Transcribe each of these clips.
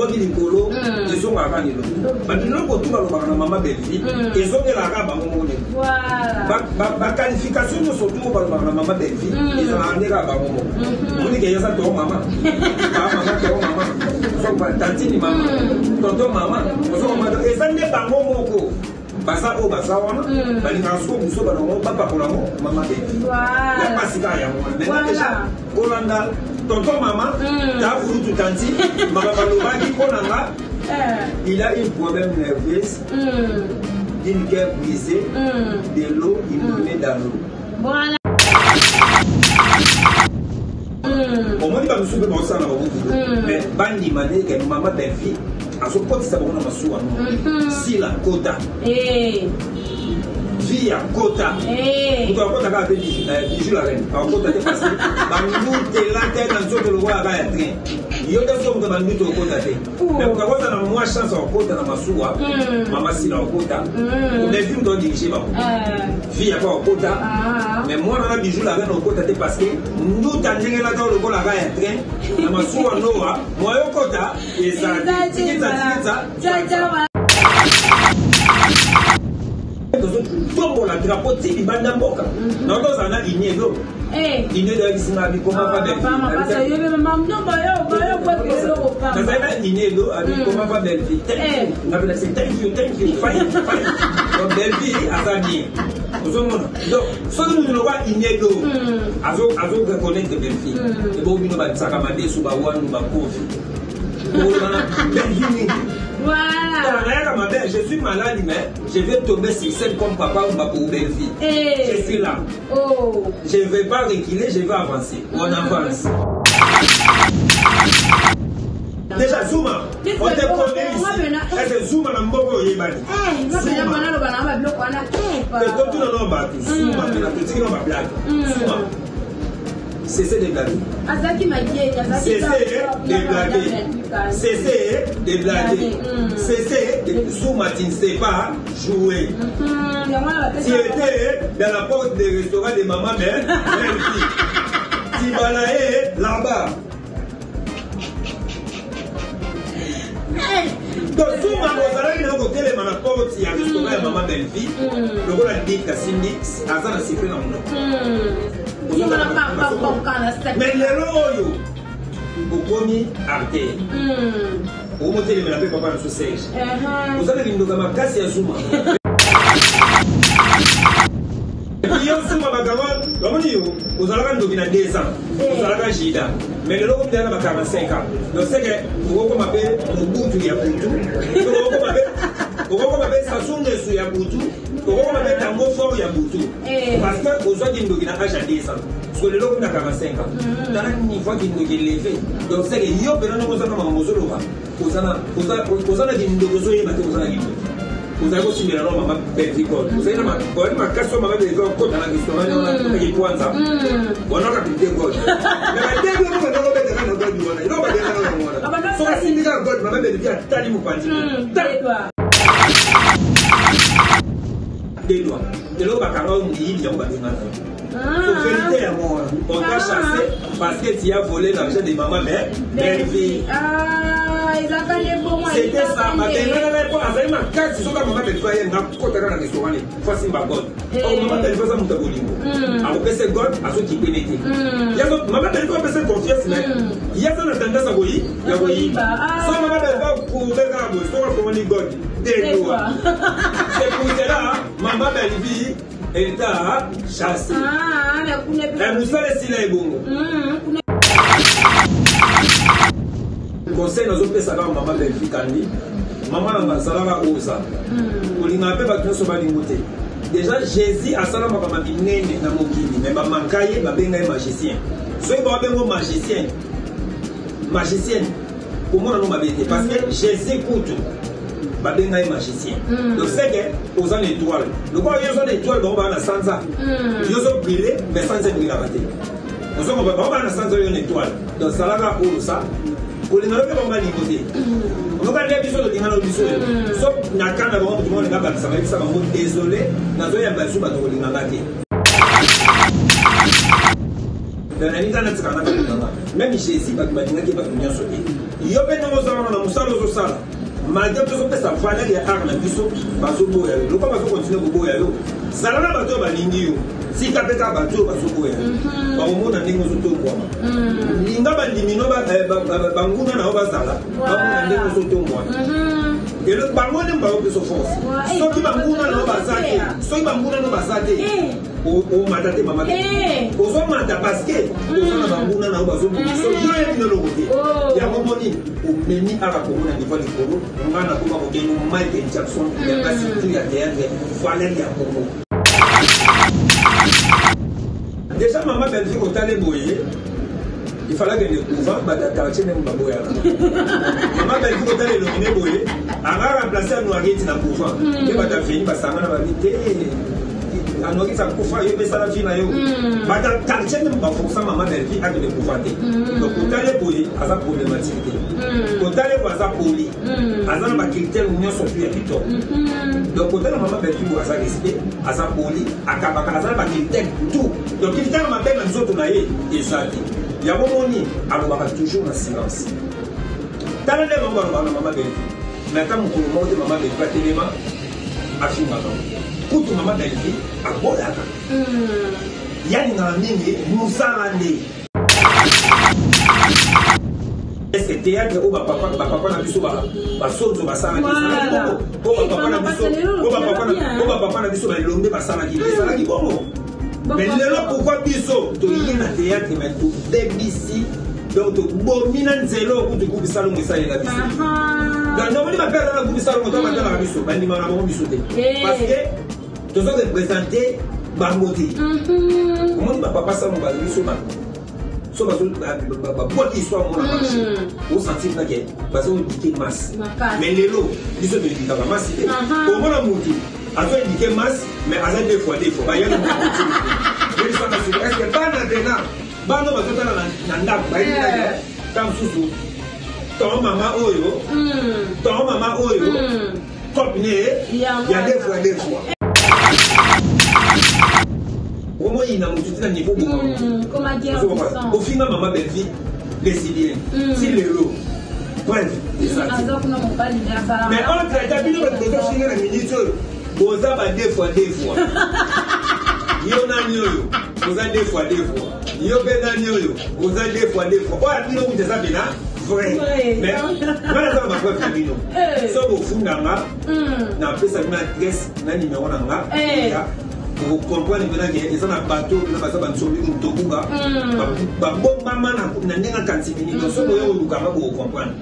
babwaki likolo, ezongaka kaka lelo. Bato biloko tu balobaka na mama Bellevue, ezongelaka kaka bango moko nde. Baqualification nyonso tu oyo balobaka na mama Bellevue, ezalaka nde kaka bango moko. Omoni ke eza to mama, ba mama to mama, ozokoba tantini mama, tonton mama, ozokoba eza nde bango moko. Baza oyo baza wana, balingaka soko mosusu banango bapakola yango mama Bellevue. Ya pasi kaka yango wana. Maintenant déjà kolanda tonton mama, ta kulutu tanti mama balobaki mpo na nga, il a un problème nerveux, d'une cœur brisée, de l'eau il donnait dans l'eau. Voilà. Omoni bamosusu mpe baosala na bango video, mais bandima nde ke mama Bellevue azokotisa bango na masuwa no. Sila kota, via kota, moto akota kaka te. Bijou la reine akota te parce que bandutela te na nzoto lokola kaka ya train. Yo te soki moto banduti okota te, mais moto akota na mwa chance akota na masuwa. Mama Sila akota, Bellevue moto adirige bango, via mpo akota, mais mwana na Bijou la reine okota te parce que nduta ndenge elata lokola kaka ya train na masuwa noa mwa yo kota eza tikitsa tikitsa. Tozotombola drapeau ti libanda mboka na tozala na iniedo iniedo ayebisi nga bikoma pa. Nazali na iniedo abikoma pa Bellevue. Ngabela se thank you, thank you, fine, fine. Donc Bellevue aza bien, ozomona. Donc soki moto lokwa iniedo azo reconnaître Bellevue, ebo bino batisaka madesu, bawanu, bakofi, Bellevue nini? Nayaka mabe, je suis malade, mais je vais tomber sur scène comme papa ou Bellevue. Je suis là. Je ne vais pas reculer, je vais avancer. On avance. Déjà, Zuma, on te connaît ici. Est-ce que Zuma na mboko oyebani? Totuna no bato. Zuma, totiki no bablague. Zuma, cessez de blaguer. Cessez de blaguer. Cessez de blaguer. Cessez de. Zuma, tu ne sais pas jouer. Tu étais dans la porte du restaurant de maman mais tu balayais là-bas. Donc Zuma ozalaki na kotelema na porte ya restaurant ya mama Bellevue lokola Dik asimbi aza na sifflet na monoko. Mais lelo oyo okomi artère, okomotelemela mpe papa na biso Serge, oza na kindoka makasi ya Zuma. Yo Zuma, makambo bamoni yo ozalaka ndoki na 2 ans, ozalaka jida, mais lelo okomi na ba 45 ans. Donc c'est que okokoma mpe Mobutu ya butu, okokoma mpe Sassou Nguesso ya butu, okokoma mpe Tango Fort ya butu, parce que ozwaki ndoki na age ya 2 ans. Parce que lelo okomi na 45 ans, tala niveau kindoki élevé. Donc c'est que yo mpena ndenge oza na makambo ozoloba, oza na kindoki, ozoyeba te oza na kindoki. Ozali kosimbela no mama Bellevue, ozali na ozali makasi oyo mama Bellevue akota na restaurant wana otaki kwanza wana kaka te god, mais badebi oyo banda kobetaka na god wana, eloko babengaka yango wana, soki asimbi kaka god, mama Bellevue atali mopanzi dedwa eloko bakanga oyo moyibi yango babengaka. Vérité yango wana, on t'a chassé parce que tu as volé l'argent de maman mais Bellevue. C'était ça, babengana na ye mpo azali makasi. Soki mama Bellevue aye nga kotaka na restaurant, faut asimba god. Or mama Bellevue aza moto ya bolingo, akopesa god, azokipene te. Mama Bellevue apesa confiance, mais ye aza na tendance ya koyiba. So mama Bellevue akourbe kaka boye, soki afongoli god, deux doigts. C'est pour cela mama Bellevue elle t'a chassé. Mosala esila ebongo. Conseil nazopesa kaka mama Bellevue Kandi, mama nanga, azalaka oyo oza kolingaka mpe bato nyonso balingo te. Déjà Jésus asala makambo minene na mokili, mais bamanka ye, babenga ye magicien. Soki babengo magicien, magicienne, komona no mabe te, parce que Jésus kutu babenga ye magicien. Donc c'est que oza na étoile. Lokola yo oza na étoile, bango baa na sanza. Yo ozobrille, mais sanza ebrilaka te. Ozomona, bango baa na sanza, oyo na étoile. Donc salaka oyo sa kolinga yo mpe bango balingo te. Onoka nde biso tolingana biso so na kanda bango, moto moko olinga bakisaka, yebisa bango: désolé, nazoyamba lisusu bato kolinganga te. Donc nalingi kaka natikaka na bato nanga. Même Jésus, bato balingaki bato nyonso te. Yo mpe ndenge oza wana na mosala ozosala, malgré tozopesa valeur ya art na biso, bazoboya yo. Lokola bazokontinue koboya yo, zala na bato oyo balingi yo, tika mpe kaka bato oyo bazoboya yo. Bakomona ndenge ozotombwama. Linga bandimi no banguna na yo bazala, bamona ndenge ozotombwama. Bango nde baopesa force. Soki banguna na yo baza te, soki banguna na yo baza te, omata te mama, ozomata parce que oza na banguna na yo bazobundisa yo, yebi eloko te. Yango moni omemi aka Kongo na niveau likolo. Nga nakoma kobengo Michael Jackson ya basi tu ya théâtre, valeur ya Congo. Déjà mama Belgique otale boye, il fallait que le couvent bato ya quartier ndenge baboyaka mama Belgique otala elongi ne boye, anga remplace Anuarite na couvent nde bato ya veni basangana babi te, Anuarite akufa, yo mpe esala vie na yo. Bato ya quartier ndenge baforsa mama Belgique akende couvent te. Donc otale boye, aza problématique te. Otale boye, aza poli, aza na bacritère nyonso tu ya kitoko. Donc otala mama Belgique boye, aza respect, aza poli, akabaka, aza na bacritère tout. Donc critère mabe na nzoto na ye eza te. Yango moni alobaka toujours na silence. Tala nde bango balobaka na mama Belgique, mais ata mokolo moko te mama Belgique atelema afingaka. Kutu mama Belgique aboyaka, yalingaka mingi mosala nde. Est-ce théâtre oyo bapapa na biso basonzo basalaki ezalaki bongo? Oyo bapapa na biso balombe basalaki ezalaki bongo? Mais lelo pourquoi biso toye na théâtre mais tobebisi, donc tobomi na nzela oyo kutu groupe Salongo esalela biso? Donc nomoni bape aza na groupe Salongo to batalaka biso, bandimaka na bango biso te, parce que tozo représente bango te. Omoni bapapa Salongo baza biso bato so babwaki histoire mona marché, osentir nake bazoéduquer masse. Mais lelo biso toéduquaka masse te. Omona mutu azoéduquer masse, mais aza deux fois deux fois bayana. Yebisaka siko, est ce que bana pena bana bazotala na ndako bayebi ta mosusu ton mama oyo, ton mama oyo cop ne ya deux fois deux fois omoyina motu tina niveau boma ofinga mama Belvi lesbienne ti lelo, preuve eza te. Mais entre ata bino bato bozofinga na minute oyo, boza ba deux fois deux fois. Yo nani oyo oza deux fois deux fois? Yo mpe nani oyo oza deux fois deux fois? Oyo bino kuta eza pena vrai, mais nga naza na bapreuve na bino. So bofundanga, napesa bino adresse na numéro na nga ya okocomprendre mpena ke eza na bato mpena baza bansombi mutobuka babombama na ndenge akanisi bini. Donc so boya kolukanga, bokocomprendre.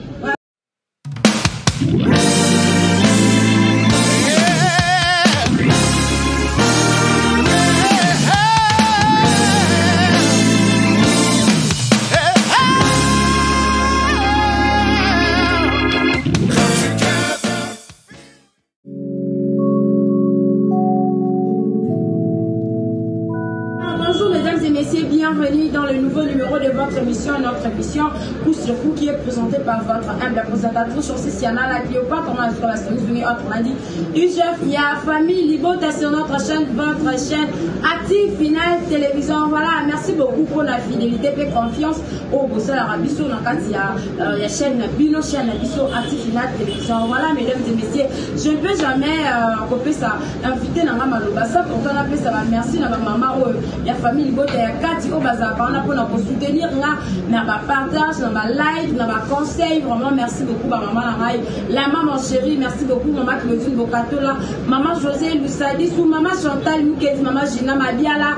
Bonjour mesdames et messieurs, bienvenue dans le nouveau numéro de votre émission, notre émission Coup sur Coup qui est présentée par votre humble présentatrice aussi Siana la Cléopâtre, autrement dit, UGF, il y a famille Libota sur notre chaîne, votre chaîne Active Final Télévision. Voilà, merci beaucoup pour la fidélité et confiance au Bossala Rabiso, dans il y a chaîne Bino, chaîne Biso Active Final Télévision. Voilà, mesdames et messieurs, je ne peux jamais couper ça, inviter na maloba ça pourtant na pesa ba merci na ba mama oyo ya famille Libota ya kati oyo bazalaka wana mpona kosoutenir nga na bapartage, na balike, na baconseil. Vraiment merci beaucoup bamama na ngai, la maman chérie, merci beaucoup mama Claudine Bokatola, mama José Lusadisu, mama Chantal Mukedi, mama Gina Mabiala,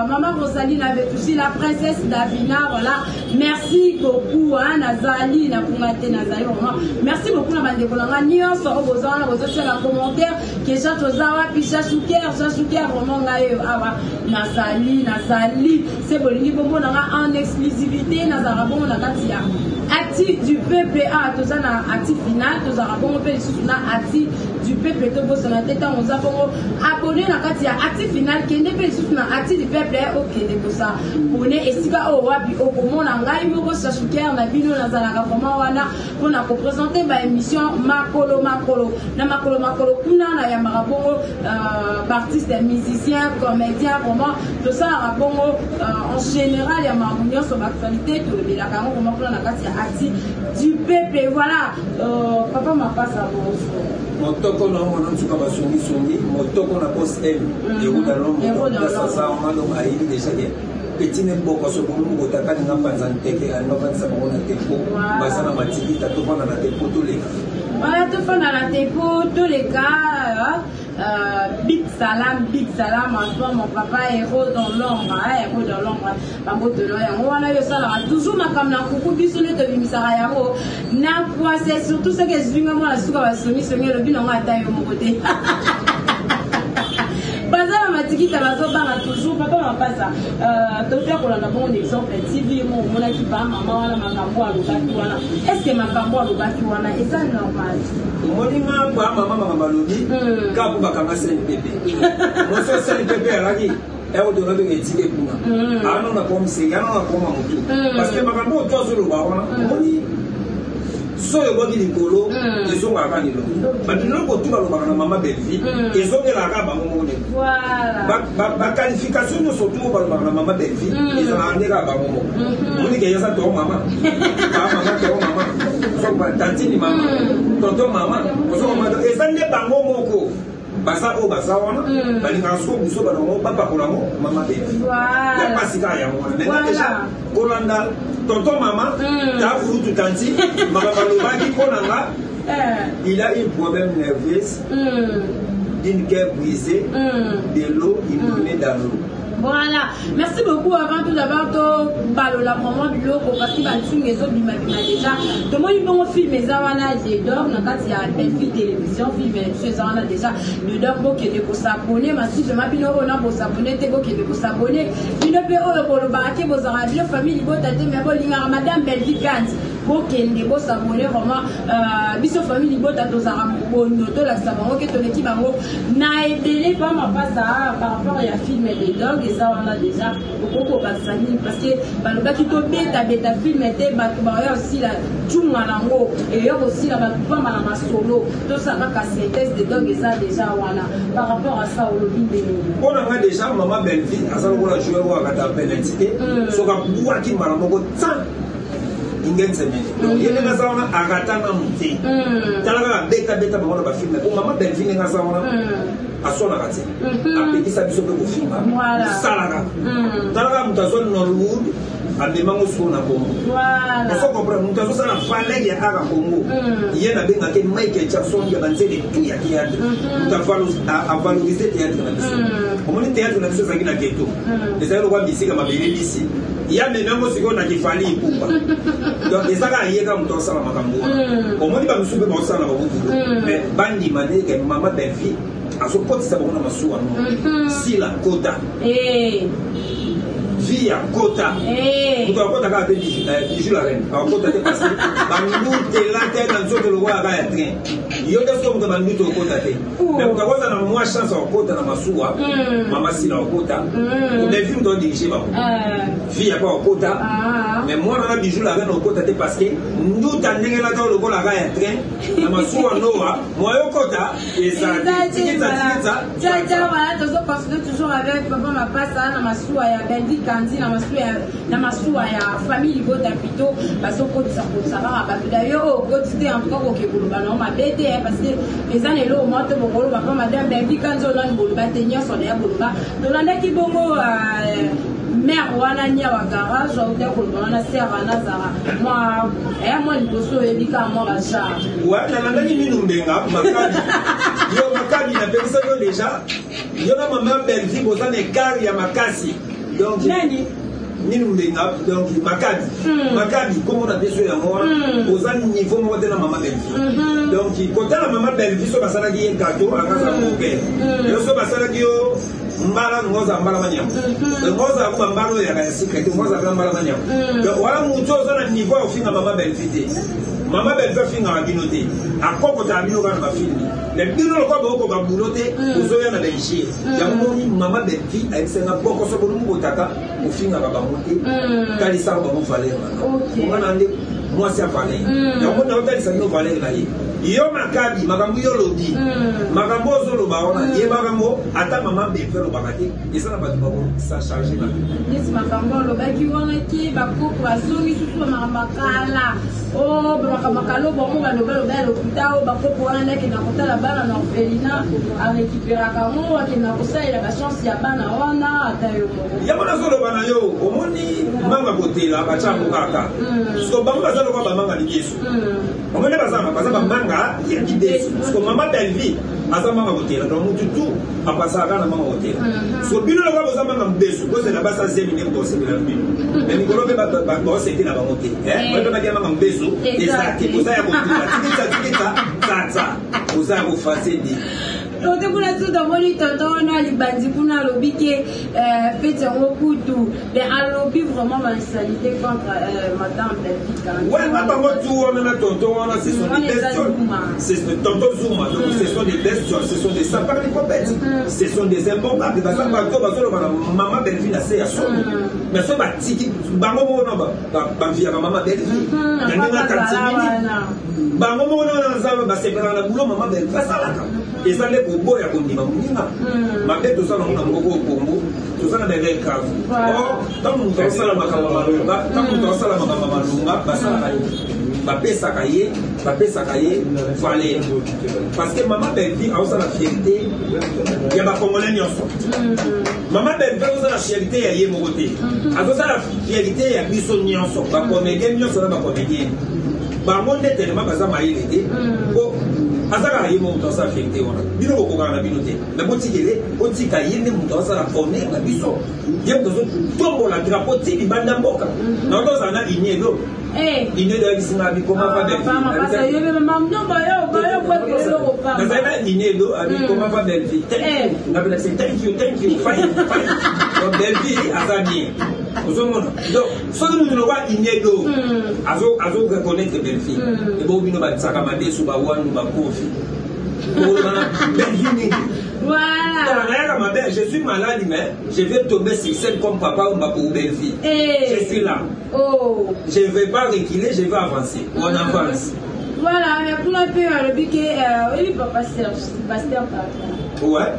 mama Rosalie Navetusi, la princesse Davina. Voilà, merci beaucoup hein, nazali nakunga te, nazali vraiment. Merci beaucoup na bandeko na nga nyonso oyo boza wana bozotia na commentaire ke ja toza wapi, Jasuker, Jasuker. Vraiment ngai oyo awa nazali, nazali se bolingi bomona nga en exclusivité, nazalaka bongo na kati ya Acti du peuple. Awa toza na Acti final, tozalaka bongo mpe lisusu na Acti du peuple. Tobosana te, ntango oza bongo abonné na kati ya Acti final, kende mpe lisusu na Acti du peuple, okende kosa pone esika oyo wapi okomona ngai moko Sasuker na bino. Nazalaka vraiment wana mpona koprésenter baémission makolo makolo na makolo makolo. Kuna nayambaka bongo baartiste, musicien, comédien. Vraiment tosalaka bongo en général ya makambo nyonso baactualité, tolobelaka yango vraiment kuna na kati ya Acti. souci du peuple. Voilà, papa Mapasa, bonjour. Motoko na mwana nsuka basongisongi, motoko na pos m héros dans l'ombre, sasa wana. Donc ayebi déjà ke petit ne bokoso bolumbu kotaka ninga mpanza nteke, alinga vandisa bango na tempo, baza na matikita, tofanda na tempo, toleka. Voilà, tofanda na tempo, toleka. Big salam, big salam à toi, mon papa, héros dans l'ombre, hein, héros dans l'ombre. Bambotolo yango wana, yo osalaka toujours makambo na kuku, biso nde tobimisaka yango na kwase, surtout soki ezwinga mwana suka basongisongi, elobi nango ata yo moko te. Baza na matikita, bazobanga toujours. Papa Mapasa, totia kolanda bongo na exemple TV mo omonaki bamama wana, makambo alobaki wana, est ce que makambo alobaki wana eza normal? Omoni nga ba mama, makambo alobi kaka mpo bakanga CNPP moso. CNPP alaki ekotona toke etike kuna, anona komiseki, anona koma motu, parce que makambo oyo to azoloba wana, omoni soki ebwaki likolo, ezongaka lilongo. Babiloko tu balobaka na mama Bellevie ezongelaka bango moko nde. Baqualification nyonso tu oyo balobaka na mama Bellevie ezalaka nde kaka bango moko. Omoni ke eza to mama, ba mama, to mama, tantine, mama, tonton, mama, ozomama, eza nde bango moko baza oyo baza wana. Balingaka soko biso banango bapakola yango mama Bellevie ya pasi kaka yango wana. Maintenant déjà kolanda tonton, mama, ta fulutu, tanti, makambo alobaki, mpo na nga il a eu problème nerveuse d'une cœur brisée, de l'eau il donnait dans l'eau. Voilà, merci beaucoup. Avant tout d'abord, to balola vraiment biloko parce que bantunga ezobimabima déjà. Tomoni bongo film eza wana Dedor na kati ya Bellevue Télévision. Film na biso eza wana déjà, Dedor. Bokende kos'abonner massivement. Bino oyo na bos'abonner te, bokende kos'abonner. Bino mpe oyo bolobaka ke bozalaka bino famille libota te, mais bolingaka madame Bellevue Kandi, bokende bos'abonner vraiment. Biso famille libota tozalaka mobondo, tolakisa bango ke toleki bango na ebele. Pa Mapasa, par rapport ya film de dog eza wana déjà, okoki kobakisa nini? Parce que balobaki tobetabeta film te, bato baoya kosila tunga nango, eya kosila bato pamba na masolo. Tosala kaka synthèse de dog eza déjà wana. Par rapport à ça, olobi ndenge? Mpo na nga déjà, mama Bellevie aza lokola joueur oyo akata penalty te, soki abwaki mbala moko tan ingensemene. Donc ye ndenge aza wana, akata nanu te. Tala kaka betabeta bango na bafilm po mama Bellevie ndenge aza wana, aswanaka te, apekisa biso mpe kofinga, kosala kaka. Tala kaka moto azwa Nollywood, amemango sikoyo na Congo. Ozo comprendre, moto azosala valeur ya art ya Congo, ye nabengaki Michael Jackson ya banzele tu ya théâtre. Moto avalorize théâtre na biso. Omoni théâtre na biso ezalaki na ghetto, ezalaki lokwa misika mabele lisi ya memango sikoyo na kifali ipupa. Donc eza kaka ye kaka moto asala makambo wana. Omoni bamisusu mpe baosala na bango boulot, mais bandima ndenge mama Bellevie azokotisa bango na masuwa. No sila kota vie ya kota, moto akota kaka te. Bijou la reine akota te parce que bandutela te na nzoto lokola kaka ya train. Yo te soki moto bandutu okota te, mais moto akoza na mwa chance akota na masuwa. Mama sila okota, Bellevue moto adirige bango, vie ya pa okota, mais mwana na Bijou la reine okota te parce que nduta ndenge lata lokola kaka ya train na masuwa noa moyo okota eza te. Tcha, voilà, tozo continuer toujours avec papa Mapasa na masuwa ya Bellevue Kandi, na masuwa ya famille libota plutôt. Bazokotisa kotisa kaka bato. D'ailleurs oyo okoti te, en tout cas koke koloba nango mabe te, parce que eza na eloko moko te bokoloba pa madame Bellevue Kandi oyo nani boloba te. Nyonso na ya boloba, tolandaki bongo mare wana niawa garage auta koloba wana, sere wana azala mwa eya mwa liboso, oyebi kaka mwa bacharge. Ouais, nalandaki minu mbenga makabi. Yo makabi, napekisaki yo déjà, yo na mama Bellevue boza na écart ya makasi. Donc nani? Minu mbenga, donc makabi, makabi kombo na biso yango wana, oza niveau moko te na mama Bellevue. Donc kotala mama Bellevue, so basalaki ye gâteau, angaza mopere yo. So basalaki yo mbala, ngoza mbala manyama, ngoza kuba mbala oyo yaka ya secret, ngoza kaka mbala manyama. Donc wana mutu oza na niveau ya kofinga mama Bellevue te. Mama Bellevue afingaka bino te, akokotaka bino kaka na bafilm. Mais bino lokola bokokoka bulo te, ozoya na belgique yango. Moni mama Bellevue ayebisanga bokoso bolumu botaka kofingaka bango te, talisaka bango valeur na nga na nde mwasi ya valeur yango. Naotalisa bino valeur na ye. Yo Makabi, makambo yo lobi, makambo ozoloba wana, yebaka ngo ata mama Bellevue alobaka te, eza na bato bakosa charge na Neti makambo alobaki wana ke bakoko bazongi susu bamakambo akala, o makambo akala, bango balobaloba ya lokuta, o bakoko wana nde akenda kotala bana na orphelinat, arécupéraka yango, akenda kosalela bachance ya bana wana. Ata yo moko. Yango nazoloba na yo, omoni manga kotela batya yango kaka siko bango baza lokola bamanga libeso. Omoni baza bamanga ya libeso. Siko mama Bellevue aza manga kotela, donc mutu tu apasaka na manga kotela. Siko bino lokola boza manga mobeso, bozela basa zemi nde bosepela na bino, mais mikolo mpe baosekela bango te. Bato badia manga mobeso eza te, boza ya kotula tikita tikita tsatsa, boza ya kofase de. Tote kuna tu tomoni tonton wana libandi kuna alobi ke feti yango kutu, mais alobi vraiment bainsanité contre madame Belvika. Ouais, na bango tu wana na tonton wana, ce sont des bestioles. C'est tonton Zuma, donc ce sont des bestioles, ce sont des sapeurs de popettes, ce sont des imbokables. Baza bato bazoloba na mama Bellevue na se ya soni, mais so batiki bango moko na bamviaka mama Bellevue na ndenge akantimini bango moko na nzambe, basepelaka na bulo mama Bellevue asalaka. Eza nde koboya kondima moninga mabe. Toza nango na mboka oyo Kongo, toza na baerreur grave. Or ntango moto asala makambo malonga, ntango moto asala makambo malonga, basalaka ye, bapesaka ye valeur, parce que mama Bellevue aosala fierté ya bacongolais nyonso. Mama Bellevue azosala fierté ya ye moko te, azosala fierté ya biso nyonso, bacomédien nyonso na bacomédienne. Bango nde tellement baza mayele te, po aza kaka ye moko moto asala fierté wana. Bino bokokaka na bino te, mais botikele, botika ye nde moto asala honneur na biso, ye moto azotombola drapeau ti libanda mboka. Na tozala na Iniedo, Iniedo ayebisinga bikoma pa Bellevue. Nazali na Iniedo, abikoma pa Bellevue, ngapela se thank you, thank you, fine, fine. Donc Bellevue aza bien, ozomona. Donc soki moto lokwa Iniedo azo reconnaître Bellevue, ebo bino batisaka madesu, bawanu, bakofi, olobana Bellevue nini? Nayaka mabe, je suis malade, mais je vais tomber sur scène comme papa Omba pour Bellevue. Je suis là. Je ne vais pas reculer, je vais avancer. On avance. Voilà, mais kuna mpe alobi ke oyebi papa Serge, pasteur patron. Ouais.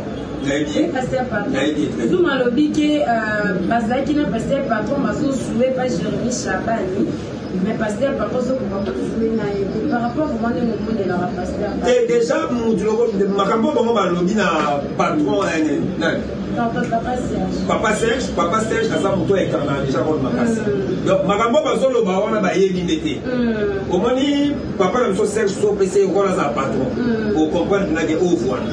Nayebi. Pasteur patron. Nayebi. Zuma alobi ke bazalaki na pasteur patron, bazojouer pa Jérémi Chabani, mais pasteur patron ozokoka kojouer na ye te par rapport vraiment ndenge omonelaka pasteur. Te, déjà mutu loko makambo bango balobi na patron nani? Papa Serge. Papa Serge, papa Serge aza moto ekanga déjà role makasi. Donc makambo bazoloba wana bayebi nde te. Omoni papa na biso Serge, so opesi ye role, aza patron, ocomprendre ndenge ovwana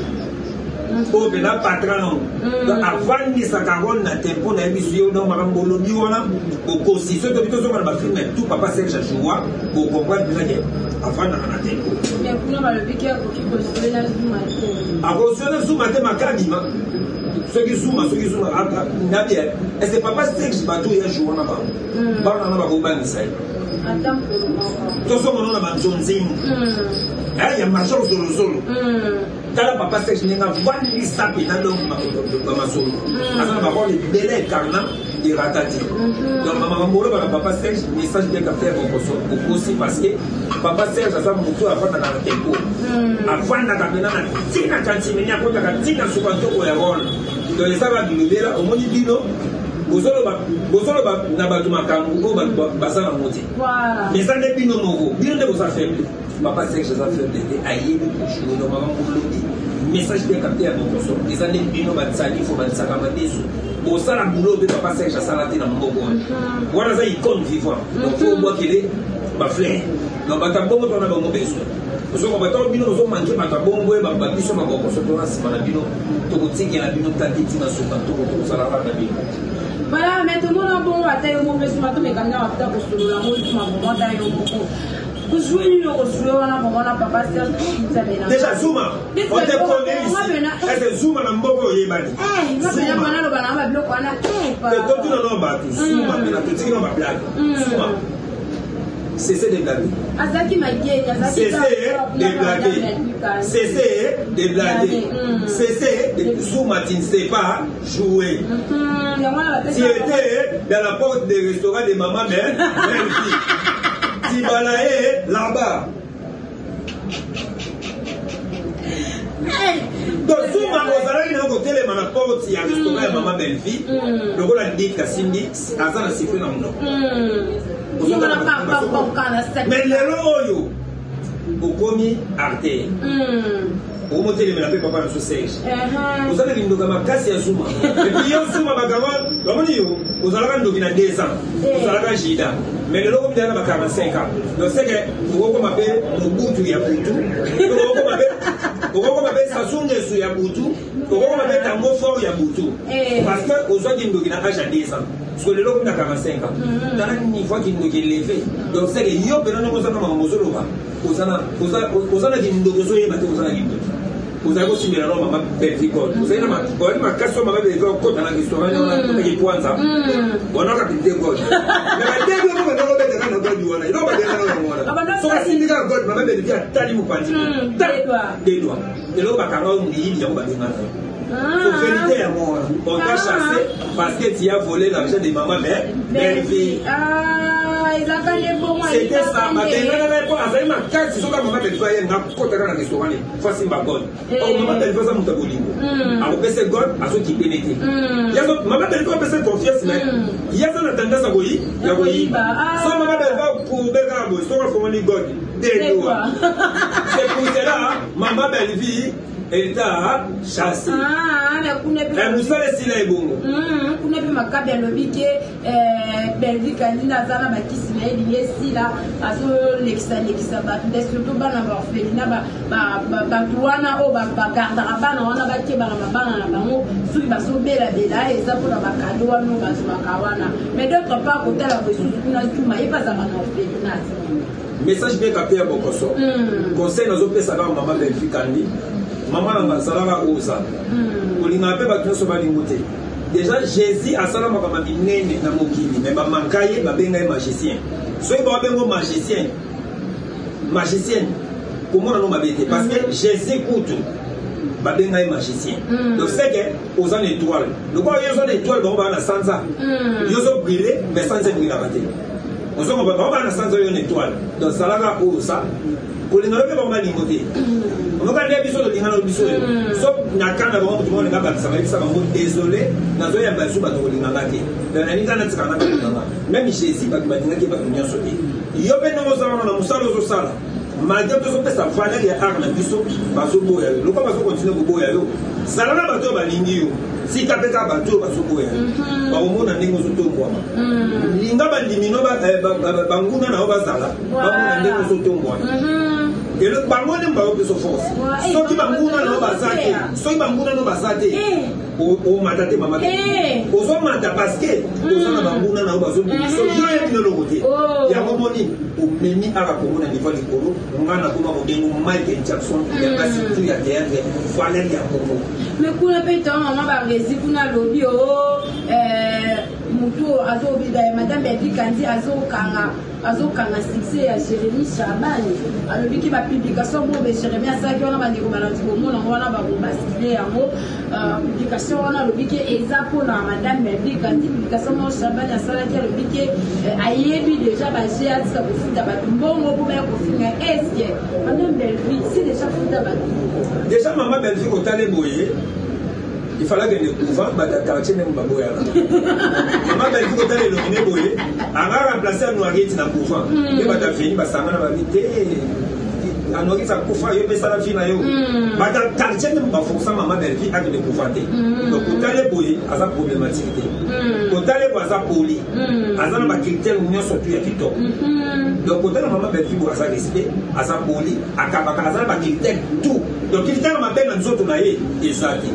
oyo mpena patron nango. Donc avandisaka role na tempo nayebi so yo. Donc makambo olobi wana okosi. Soki tobi tozonga na bafilm tout papa Serge ajoua, ocomprendre mpena avandaka na tempo. Mais kuna balobi ke akoki kojouer na Zuma te. Akojouer na Zuma te, makabima. Soki Zuma nabi ese papa Serge, bato oyo ajoua na bango, bana wana bakobangisa ye. Ata mokolo moko. Tozonga na banzonzimu ya major zolozolo. Tala papa Serge ndenge avandisa mpena, donc bamasolo aza na barole ebele incarna erata te. Donc makambo olobaka papa Serge, message bien faire okosi, parce que papa Serge aza motu avandaka na tempo, avandaka mpena na ntina kantimeni, akotaka ntina suka ntoko ya role. Donc eza babilobela. Omoni bino bozoloba na bato makambo oyo bato baza nango te, mais eza nde bino moko, bino nde boza faible. Papa Serge aza faible te, ayebi kojouer. Donc makambo olobi, message bien capté ya mokoso, eza nde bino batsali fo batisaka madesu, bosala boulot mpe papa Serge asala te na maboko wana. Wana aza icône vivant, donc faut obwakele bafleur. Donc bato ya bongo tona bango besoin. Ozonga bato bino bozomanke bato ya bongo, babiso mabokoso tona nsima na bino, tokotikela bino tati ntina suka ntoko, tokozala kaka na bino. Voilà, mais tomona bongo ata yo moko esuma tomekanga mafuta kosolola ngo esuma vraiment ata yo moko kozwi nini okozwi wana vraiment na papa Serge. Déjà Zuma, on te connaît ici. Est-ce que Zuma na mboka oyebani? Zuma naloba na babiloko wana. Totuna no bato Zuma mpena totiki no bablague. Zuma, cessez de blaguer. Azalaki mageni. Cessez de blaguer, cessez de blaguer, cessez de. Zuma, tu ne sais pas jouer. Tu étais dans la porte des restaurants de maman, mais tu balayais là-bas. na porte ya restaurant ya mama Bellevue, lokola Dik asimbi, aza na sifflet na monoko. Mais lelo oyo okomi artère, okomotelemela mpe papa na biso Serge, oza na kindoka makasi ya Zuma. Et puis yo Zuma, bakanga bamoni yo ozalaka ndoki na 2 ans, ozalaka jida, mais lelo okomi na ba 45 ans. Donc c'est que okokoma mpe Mobutu ya butu, okokoma mpe Sassou Nguesso ya butu, okokoma mpe Tango Fort ya butu, parce que ozwaki ndoki na âge ya 2 ans. Parce que lelo okomi na 45 ans, tala niveau kindoki élevé. Donc c'est que yo mpena ndenge oza na makambo ozoloba, oza na kindoki, ozoyeba te oza na kindoki. Ozali kosimbela no mama Bellevue God, ozali na ozali makasi oyo mama Bellevue okota na restaurant wana, otaki pwanza wana kaka te God. Mais badebi oyo banda kobetaka na God wana, eloko babengaka yango wana, soki asimbi kaka God, mama Bellevue atali mopanzi dedwa, eloko bakanga oyo moyibi, yango babengaka yo. So vérité yango wana, on t'a chassé parce que tu as volé l'argent de maman Bellevue. Ezalaka nde bongo? C'était ça, babengana na ye mpo azali makasi. Soki mama Bellevue aye, nga kotaka na restaurant ne fo asimba God. Or mama Bellevue aza moto ya bolingo, akopesa God, azokipene te. Mama Bellevue apesa confiance, mais ye aza na tendance ya koyiba. So mama Bellevue akourbe kaka boye, soki afongoli God, deux doigts. C'est pour cela mama Bellevue, elle t'a chassé. Mosala esila ebongo. Kuna mpe Makabi alobi ke Bellevue Kandina aza na bakisi na ye, elingi esila, azolekisa-lekisa bato nde surtout bana baorphelinat, bato wana oyo bagardaka bana wana, bakebaka mabana na bango soki bazobelabela, eza mpona bacadeaux wana oyo bazwaka wana. Mais d'autre part, kotala bosusu kuna, Zuma ye mpe azalaka na orphelinat. Message bien capté ya Bokoso. Conseil nazopesa kaka mama Bellevue Kandi, mama na nga, azalaka oyo oza, kolingaka mpe bato nyonso balingo te. Déjà Jésus asala makambo minene na mokili, mais bamanka ye, babenga ye magicien. Soki babengo magicien, magicienne, komona no mabe te, parce que Jésus kutu babenga ye magicien. Donc c'est que oza na étoile, lokola yo oza na étoile, bango baa na sanza. Yo ozobrille, mais sanza ebrillaka te. Ozongo bango baa na sanza, oyo na étoile. Donc zalaka oyo oza, kolinga yo mpe bango balingo te. Omoka nde biso tolingana biso oyo, so na kanda bango, moto moko olinga bakisa, bayebisa bango: "Désolé, nazoyamba lisusu bato kolinganga te." Donc nalingi kaka natikaka na balinganga. Même Jésus, bato balingaki bato nyonso te. Yo mpe ndenge oza wana na mosala ozosala, malgré tozopesa valeur ya art na biso, bazoboya yo. Lokola bazokontinue koboya yo, zala na bato oyo balingi yo, tika mpe kaka bato oyo bazoboya yo, bakomona ndenge ozotombwama. Linga bandimino, banguna na yo bazala, bamona ndenge ozotombwama. Bango nde bazopesa force. Soki banguna na yo baza te, soki banguna na yo baza te, omata te. Mama, ozomata parce que oza na banguna na yo bazobimisa yo, yebi eloko te. Yango moni omemi aka Kongo na niveau likolo. Nga nakoma kobengo Michael Jackson ya basi tu ya théâtre, valeur ya Kongo. Mais kuna mpe to mama Baresi kuna alobi o motu azobida, madame Bellevue Kandi azokanga succès ya Jérémi Chabani. Alobiki bapublication bobe Jérémi asalaki wana, bandeko balandi komona yango wana, bakobaskile yango publication wana. Alobiki eza mpona madame Bellevue Kandi, publication moko Chabani asalaki. Alobiki ayebi déjà baje, atika kofuta bato mbongo mpo baya kofinga. Est-ce madame Bellevue si déjà futa bato? Déjà mama Bellevue, kotala boye, il fallait akende couvent, bato ya quartier ndenge baboyaka mama Bellevue. Kotala elongi ne boye, anga remplace Anuarite na couvent, mpe bato aveni basangana, babi te, Anuarite akufa, yo mpe sala vie na yo. Bato ya quartier ndenge baforsa mama Bellevue akende couvent te. Donc kotala boye, aza problématique te. Kotala boye, aza poli, aza na bacritère nyonso tu ya kitoko. Donc kotala mama Bellevue boye, aza respect, aza poli, akabaka, aza na bacritère tout. Donc critère mabe na nzoto na ye eza te.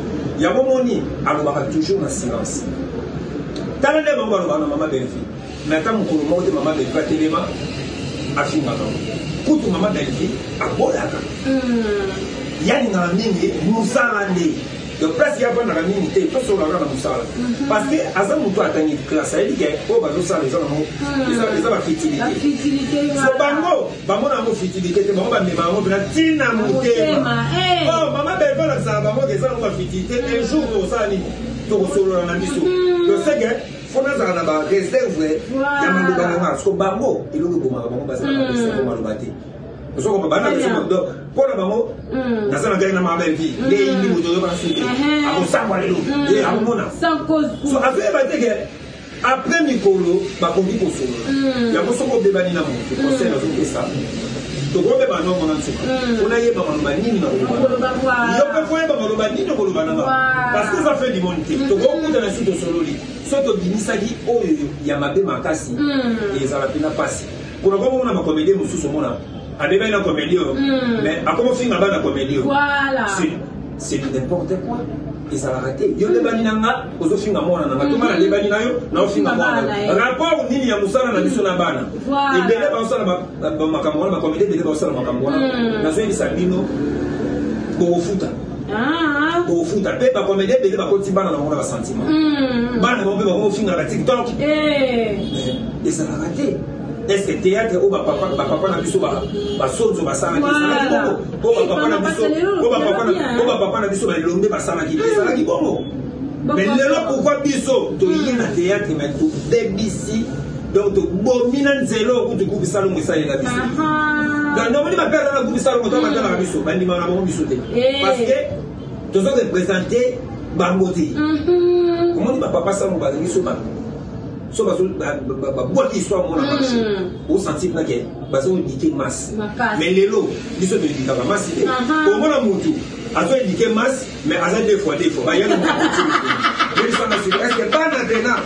Yango moni alobaka toujours na silence. Tala nde bango balobaka na mama Bellevue, mais ata mokolo moko te mama Bellevue atelema afingaka. Kutu mama Bellevue aboyaka, yalingaka mingi mosala nde. Donc place ye avandaka mingi te, tosolaka na mosala, parce que aza moto atangi classe, ayebi ke oyo bazosala eza nango eza bafutilité. So bango bamona yango futilité te, bango bamema yango mpena ntina motema. Oh, mama Bellevue alakisaka bango ke eza nango bafutilité. Un jour tokosala nini? Tokosolola na biso. Donc c'est que fo nazala na baréserve ya maloba na nga, parce que bango eloko ebomaka bango, baza na baréserve maloba te. Ozokoma bana. Donc Mpo na bango, naza na ngai na mama Bellevie nde eyindi moto oyoka suki akosambwa lelo, ye akomona. So azoyeba te ke après mikolo bakoki kosolola yango. Soki obebani na moto, conseil nazopesa, tokobeba no mona nsuka mpona yeba maloba nini nakoloba. Yo mpe koyeba maloba nini okoloba nanga, parce que eza fin du monde te. Tokokutana su, tosololi. So tobimisaki oyo ya mabe makasi, ezala mpena mpasi. Mpona komona bacomédien mosusu, omona abebani na comédie oyo, mais akomofinga bana comédie oyo, c'est n'importe quoi. Ezalaka te. Yo lebani na nga, ozofinga mwana na nga, to nga nalebani na yo, naofinga mwana. Rapport nini ya mosala na biso na bana? Ebele baosala makambo wana, bacomédie ebele baosala makambo wana. Nazoyebisa bino, bokofuta, bokofuta. Mpe bacomédie ebele bakoti bana na bango na basentiment, bana bango mpe bakomofinga na baTikTok. Ezalaka te. Est ce que théâtre oyo bapapa na biso basonzo basalaki ezalaki bongo? Oyo bapapa na biso balombe basalaki ezalaki bongo? Mais lelo, pourquoi biso toye na théâtre, mais tobebisi, donc tobomi na nzela oyo kutu groupe Salongo esalela biso? Donc nomoni bapere na groupe Salongo to batalaka biso, bandimaka na bango biso te, parce que tozo représente bango te. Omoni bapapa Salongo bazangi so so babwaki histoire mona marché, osentir na ke bazoéduquer masse. Mais lelo biso toéduquaka masse te. Omona mutu azoéduquer masse, mais aza deux fois deux fois bayana. Yebisanga siko, est ce que bana tena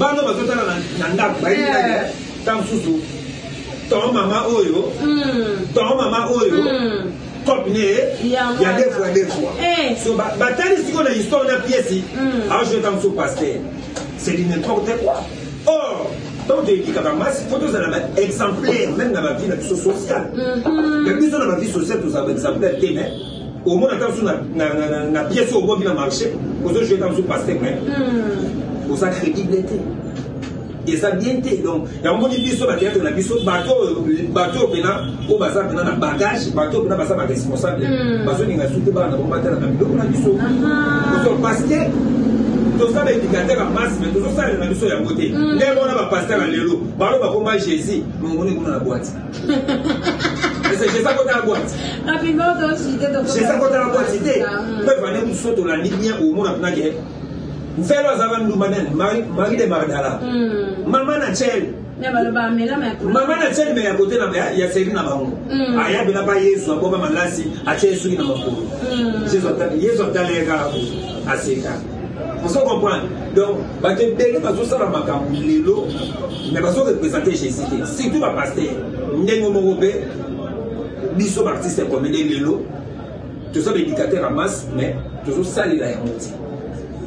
bana bazotala na ndako bayebi ta mosusu ton mama oyo, ton mama oyo top ne ya deux fois deux fois? So batali sikoyo na histoire na pièce ajoue ta mosusu pasteur, c'est du n'importe quoi. Or tant toéduquaka masse, faut tozala baexemplaire même na bavie na biso sociale. Mais biso na bavie sociale tozala baexemplaire te. Mais omona ta mosusu na pièce oyo obwaki na marché, ozojoue ta mosusu pasteur, mais oza crédible te, eza bien te. Donc yango moni biso bathéâtre na biso, bato oyo mpena oyo baza mpena na bagage, bato oyo mpena baza baresponsable, bazolinga su te bana na bango batala na biloko na biso, parce que toza baéducateur ya masse, mais tozosalela na biso yango te. Ndenge wana bapasteur ya lelo balo bakoma Jésus, mongoni kuna na boîte. Ese Jésus akota na boîte? Jésus akota na boîte te. Mpe vane mosusu tolandi bien, omona mpena ke mfelo azalaka ndumba nani, Marie de Magdala, mama na chel, mama na chel, me ya kote ya seri na bango ayabela pa Yesu, aboka malasi, atie suki na makolo. Yesu ataleka kaka, aseka. Ozo comprendre? Donc bato ebele bazosala makambo lelo, mais bazoreprésente Jésus te, surtout bapasteur. Ndenge moko mpe biso baartiste comédien lelo toza baéducateur ya masse, mais tozosalela yango te.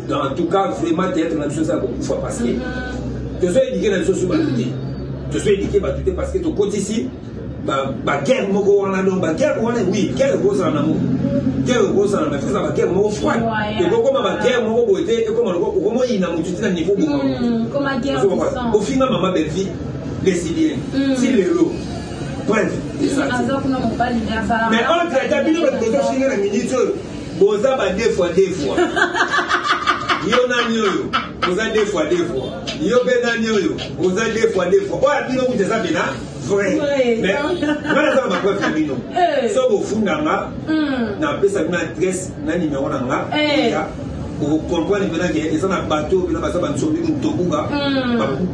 Donc en tout cas, vraiment, théâtre na biso eza kokufa, parce que tozoéduquer na biso so bato te, tozoéduquer bato te, parce que tokotisi baguerre moko wana. Donc baguerre wana, oui, guerre ekozala nango, guerre ekozala, mais eza baguerre moko froide. Ekokoma baguerre moko boye te, ekoma okomoyina motu ti na niveau boma motu, ofinga mama Bellevie lesbienne ti lelo, preuve eza te. Mais entre temps, bino bato bozofinga na minute oyo, boza ba deux fois deux fois. Yo nani oyo oza deux fois deux fois? Yo mpe nani oyo oza deux fois deux fois? Oyo bino kuta eza pena vrai, mais nga naza na bapreuve na bino. So bofundanga, napesa bino adresse na numéro na nga ya okocomprendre mpena ke eza na bato oyo mpena baza banzombi ntobuka,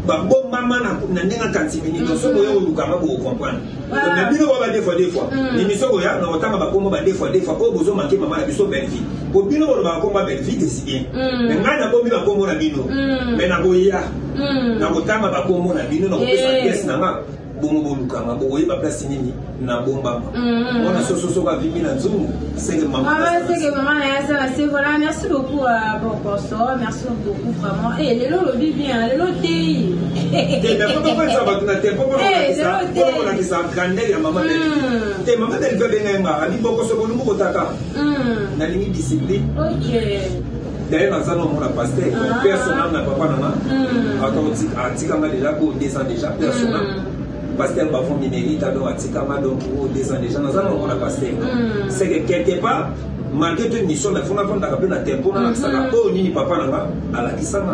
babombama na ndenge akantimini. Donc soki oya kolukanga, bokocomprendre. Na bino ba deux fois deux fois, émission oya na kotanga bakombo ba deux fois deux fois oyo bozomanke mama na biso Bellevie, po bino bolobaka kombo ya Bellevie décidien, mais ngai nakombi bakombo na bino, mais nakoya nakotanga bakombo na bino, nakopesa adresse na nga, bongo bolukanga, bokoyeba place nini nabombama. Wana soso soki avimbi na nzungu, seke mama. Seke mama na ya sala se. Voilà, merci beaucoup à Bokoso, merci beaucoup vraiment. Et lelo olobi bien, lelo tei. Te, bato na te, mpo kolakisa grandeur ya mama Bellevie te. Mama Bellevie abengai nga, abi Bokoso bolumbu kotaka, nalingi discipline. D'ailleurs naza na omona pasteur personnel na papa nanga, atikanga déjà po 2 ans déjà, personnel pasteur Bavon Mimerita. Donc atikanga, donc o 2 ans déjà naza na omona pasteur. C'est que quelque part Malgré tout émission, mais fona fondaka mpe na tempo nalakisaka oyo nini papa na nga alakisanga.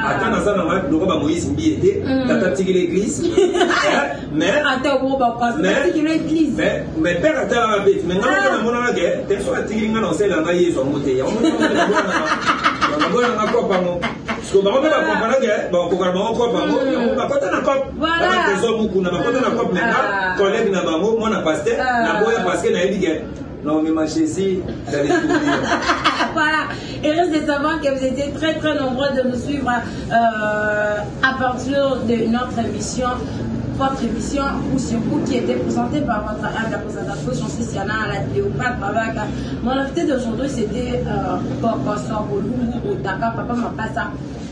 Ata naza na nga biloko ba Moïse Mbiye te, tata tikeli église, mais mais père atalaka mpe, mais nga moko namonaka ke te so atikeli nga na osalela nga Yesu yango te, yango naboya nanga kope yango. Parce bango mpe bakomprendre ke bakokana bango kope yango, yango bakota na kope, batrésor mukuna bakota na kope, mais nga collègue na bango, mwana pasteur, naboya parce que nayebi ke naomema Jésus dans les tourbillons. Voilà, heureuse de savoir que vous étiez très très nombreux de nous suivre à partir de notre émission, votre émission Coup sur Coup qui était présentée par votre humble présentatrice Jean Siana à la Cléopâtre Babaka. Mon invité d'aujourd'hui, c'était Kokoso Bolungu Otaka, Papa Mapasa,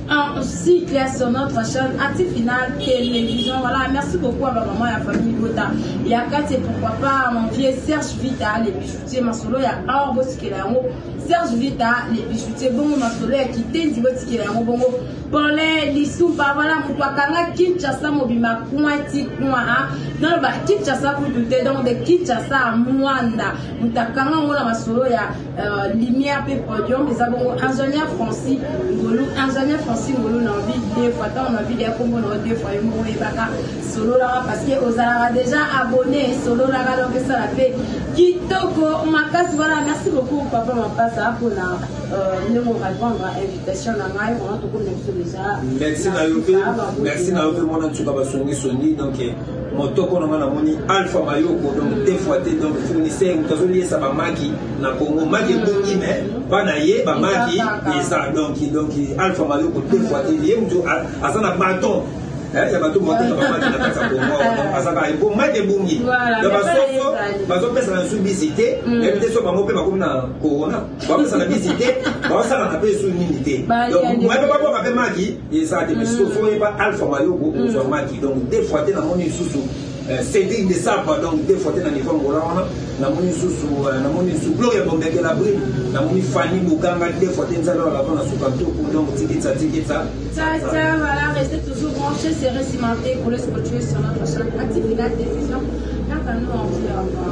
en cycle sur notre chaîne Active Final Télévision. Voilà, merci beaucoup à ma maman et à la famille Bota. Et à Kati, pourquoi pas à mon vieux Serge Vita, les bijoutiers, Masolo, ya Or Botikela yango, Serge Vita, les bijoutiers, bongo Masolo ya Kitendi Botikela yango, bongo Paulin Lisumba, voilà, moto akanga Kinshasa mobima coin ti coin, hein. Non, ba Kinshasa kutu te, donc de Kinshasa à Mwanda, moto akanga ngo na masolo ya lumière pe podium, eza bongo ingénieur Francis Ngolu, ingénieur Francis Ngolu na envie deux fois, tant on a envie de kombo na deux fois, yo moko oyebaka, sololaka parce que ozalaka déjà abonné, sololaka, donc ça la fait kitoko makasi. Voilà, merci beaucoup Papa Mapasa mpona ndenge orépondre à invitation na ngai. Vraiment, tokomi na biso déjà. Merci na yo mpe, merci na yo mpe, mwana nsuka basongisongi. Donc motoko na nga namoni Alpha Mayoko, donc deux fois te, donc fournisseur, moto azoliesa bamaki na Congo, maki ebongi, mais bana ye bamaki eza. Donc Alpha Mayoko, deux fois te, ye moto aza na bâton ya bato moteka bamaki na kati ya Congo, aza kaka po maki ebongi. Donc basoso bazopesa na biso bisi te, yebi te so bango mpe bakomi na corona, bapesa na bisi te, baosalaka mpe esu nini te. Donc moye mpe babwaka mpe maki eza te, mais sikoyo faut oyeba Alpha Mayoko, ozwa maki. Donc deux fois te, namoni lisusu Cédric de Sapa, donc deux fois te na niveau Angola wana, namoni lisusu, namoni lisusu Gloria Bombekela Bril, namoni Fanny Bukanga, deux fois te, Nzambe alaka na suka ntoku. Donc tikitsa tikitsa. Ciao, ciao, voilà, restez toujours branchés, serrés, cimentés, pour le scotcher sur notre chaîne Active Final Télévision. Quant à nous, on vous dit au revoir.